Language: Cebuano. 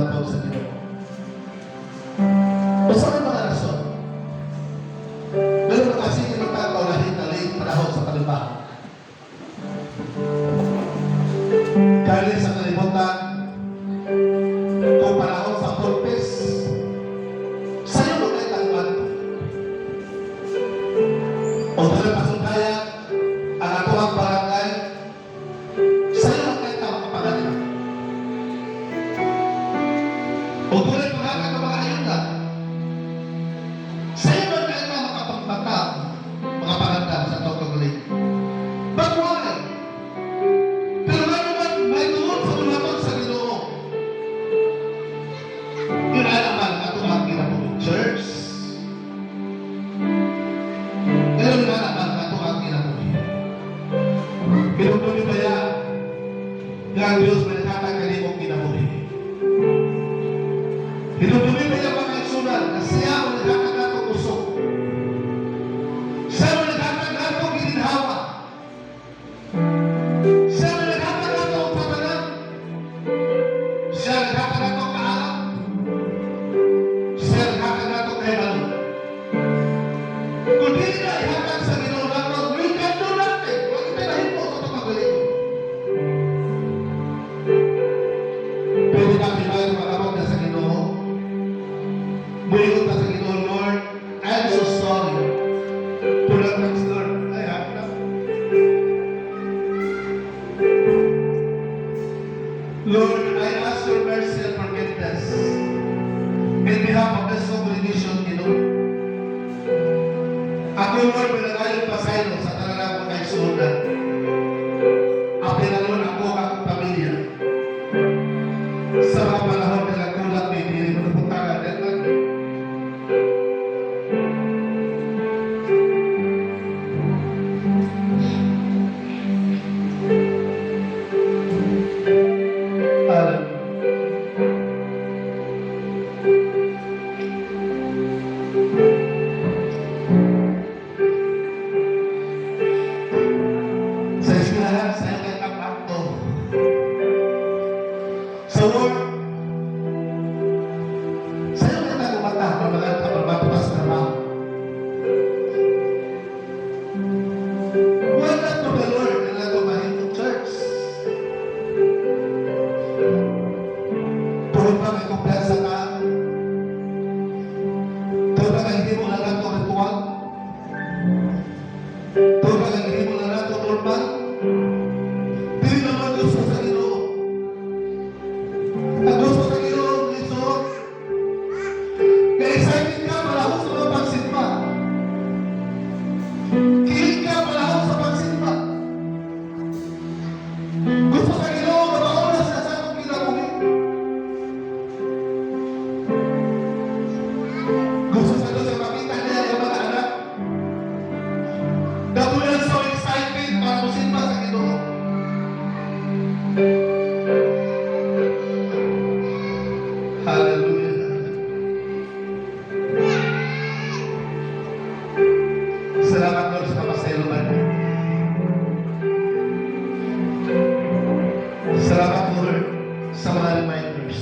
buluhaton sa Ginoo. Unsa may mga rason? Pero makasige man ta kaulahin na panahon sa panimbahon. Kaya sa kalibutan, kung panahon sa purpose, sayo mo kay tangman. O dala pasungkaya, ang atoang barangay, sayo mo kay tama kapangalan. O dala panghatag ng mga ayuda, sayo man kay tama makapagbata, mga pangandam sa atong kagaling. But why? Pero nga naman, may tungod sa buluhaton sa Ginoo. Yun ay naman ato ang kinabuhi. Church. Ngayon nga naman ato ang kinabuhi. Hinumdumi baya nga ang Diyos may naghatag kanimong kinabuhi? Hinumdumi baya, mga kaigsuonan, na siya ang naghatag nato kusog? Siya ang naghatag nato gininhawa. Siya ang naghatag nato og patanan. Siya ang naghatag nato kaalam. Siya ang naghatag nato kahibalo. Kung dili na ihatag sa Ginoo nato, we can do nothing. Wa kita nahimo sa atong kagalingon. Pwede ba private makamot na sa Ginoo? Muingon ta sa Ginoo, "Lord, I'm so sorry." Pulang thanks, Lord. Ay, happy na. Lord, I ask your mercy and forgiveness in behalf of this congregation, Ginoo. Ako, Lord, pinagayon pasaylo sa tanan akong kaigsuonan. Apil na, Lord, ako ang akong pamilya. Sa mga panahon na nagkulang, may dili mo napuntahan. Dahil man, Hallelujah. Sa eskwelahan, sa iyong kang akto. Sa work, sa iyong kang mata, mga kabarbato sa trabaho. Why not to the Lord na nato mahimong, church? Tungod ba may kumpiyansa ka? Tungod ba kay himo na nato ritual? Tungod ba kay himo na nato normal? Dili naman gusto sa Ginoo. Ang gusto sa Ginoo, Ginoo, kay excited ka panahon sa mga pagsimba. Kilig ka panahon sa pagsimba. Gusto sa Ginoo nga mauna siya sa atong kinabuhi. Gusto sa Diyos nga makita niya ang mga anak. That we are so excited para musimba sa Ginoo. Hallelujah. Salamat, Lord, sa kapasayloan. Salamat, Lord, sa mga reminders.